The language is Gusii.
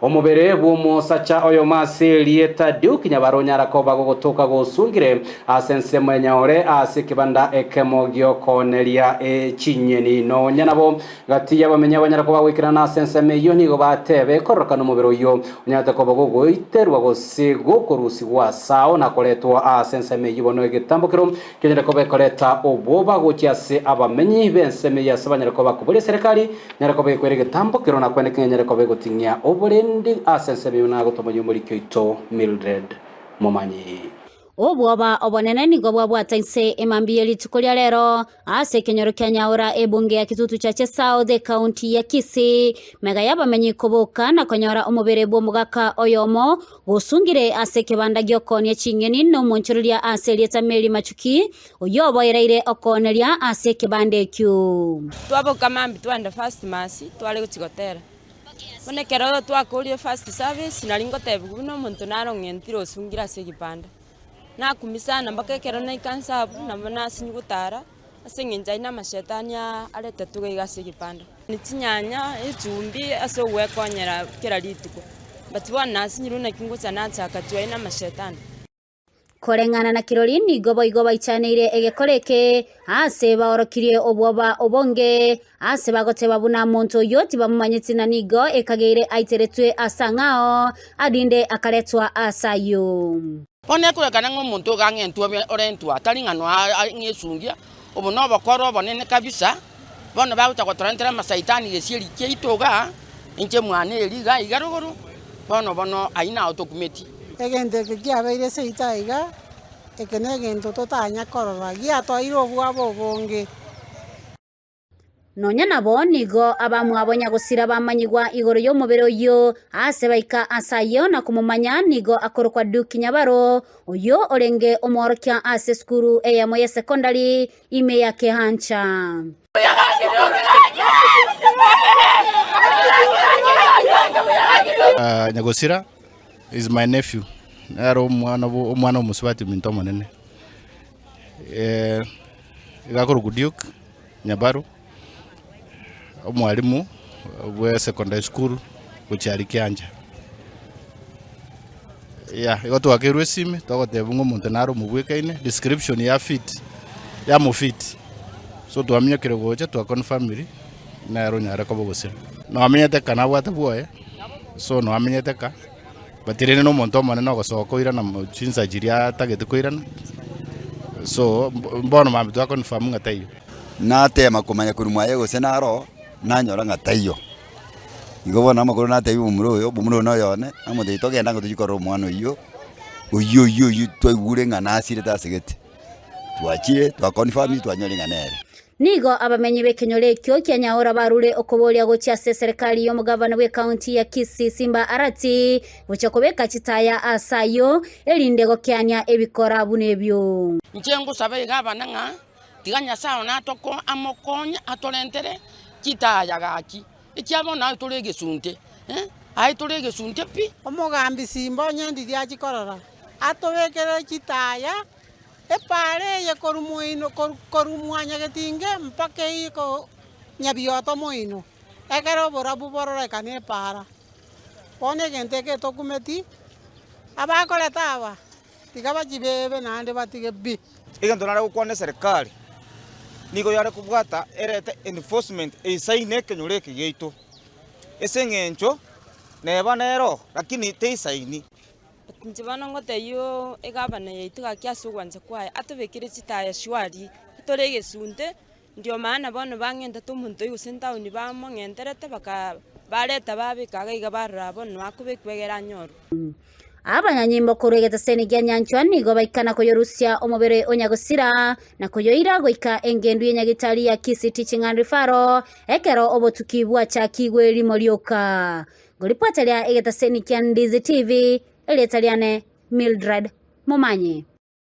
Omobere bw'omosacha oyomo ase erieta Duke Nyabaro onyara koba gogotoka gosungire ase ensemo ya Nyaore ase ekebanda ekemo gi'okooneria chinyeni. Nonya nabo gati y'abamenyi abanyara koba goikerana ase ensemo eyio nigo batebe kororokana omobere oyio onyarete koba gogoiterwa gose gokorusigwa ase ao na koretwa ase ensemo eyio bono egetambokero kenyare koba ekoreta obwoba gochia ase abamenyi b'ensemo eyio ase banyare koba bakoboria eserekari Nyare koba ekwera egetambokero na kwene kenyare koba egoting'ia oborendi ase ensemo eyio nagotomoyia omoriki oito Mildred Momanyi. Obwoba obonene nigo bwabwata inse emambia ye rituko ria rero ase ekenyoro kia Nyaura ebunge ya Kitutu Chache South ekaunti ya Kisii mega y'abamenyi koboka na konyora omobere bw'omogaka oyomo gosungire ase ekebanda gi'okoonia ching'eni na omonchoreria ase erieta Mary Machuki Oyio oboereire okooneria ase ekebanda ekio. Twaboka mambia twagenda first mass tware gochia gotera. Bono ekero twakorire first service nari ngotebiwa buna omonto naro ong'entire osungire ase ekebanda. Nakumia sana mpaka ekero naika nse abwo nabo nasinywa gotara ase eng'encho aywo na amashetani aa aretetwe iga iga ase ekebanda. Chinyanya, echumbi ase ogwekonyera kera rituko, but bono nasinyirwe naki ngocha nachaka chwaye na amashetani. Koreng'ana na kirori nigo boigo baichaneire egekora eke, aase baorokirie obwoba obonge, ase bagoteba buna monto oyio tibamomanyeti na nigo ekageire aiteretwe ase ang'ao, arinde akaretwa aase ayio. Bono ekorekana ng'a omonto iga ang'entwe orentwe atari ng'a ng'esungia, obo nobokoro obonene kabisa, bono bagocha gotorentera amasaitani gesieri kiaito igaa, inche mwane eria iga iga rogoro, bono bono ayio nao tokumetie. Egento eke kiabeire seito aiga, eke negento totanya korora, giatoeire obwabo obonge. Nonya nabo nigo abamwabo nyagosira bamanyigwa igoro y'omobere oyio, aase baika ase ayio na komomanya nigo akorokwa Duke Nyabaro, oyio orenge omworokia ase esukuru eyemo y'esekondari ime ya Kehancha. Nyagosira is my nephew, nere omwana bwo omwana omosubati ominto omonene, iga akorokwa Duke Nyabaru, omwalimu bwa secondary school gochia aria Kianja. Yeah, igo twakeirwe esimi togotebwa ng'a omonto nare omobwekaine, description ya fit, yamofit, so twaminyokire gocha twaconfirmiri nere onyare koba ogosira. Noamenyete ka nabwate bwoye, so noamenyete ka, but rende na omonto omonene ogosoka koirana mo chinsa chiria atagete koirana, so mbono mambia twaconfirm ng'a taiyo. Natema komanya korwa mwaye gose naro, nanyora ng'a taiyo. Igo bono amakoro natebiwa omomura oyo, omomura oyo noyo one, namotebia togende ango tochie korora omwana oyio, oyio oyio oyio twaigure ng'a nasirete asegete. Twachire twaconfirmire twanyorire ng'a nere. Nigo abamenyi b'ekenyoro ekio kia Nyaora barure okoboria gochia ase eserekari y'omogavana bw'ekaunti ya Kisii Simba Arati gochia kobeka chitaya ase ayio erinde gokeania ebikora buna ebio. Inche ngosaba iga abana ng'a tiga Nyasae one atoko amokonye atorentere chitaya gaki, ekiagera bono aye tore egesunte, eh, aye tore egesunte pi. Omogambi Simba onye ndiria achie korora, atobekere chitaya Epaara eye korwa moino korwa mwanyagetinge mpaka eye nyabioto moino, ekero oborabu bororekane epaara. Bono egento eke etokumeti, abakoreta aba tiga bachibebe naende batige pi. Egento nare gokwana eserekari, nigo yare kobwata erete enforcement eisaine ekenyoro eke giaito, ase eng'encho neba nero lakini teisaini. Inche bono ngotebia oo egavana yaito gaki ase ogwancha kwaye, atobekere chitaya shwari, tore egesunte, ndio maana bono bang'entete omonto oyio gose etown bamong'enterete baka bareta babeka iga iga barora bono nakobekwa egere anyorwe. Abanyanyimbo korwa egeteseni gia nyanchwa nigo baikana koyorusia omobere o nyagosira na koyoira goika engendu ye nyagitari ya Kisii Teaching and Referral ekero obotuki bwachakigwe rimo rioka. Ngoripota ria egetaseni kia Ndizi TV, erieta riane Mildred Momanyi.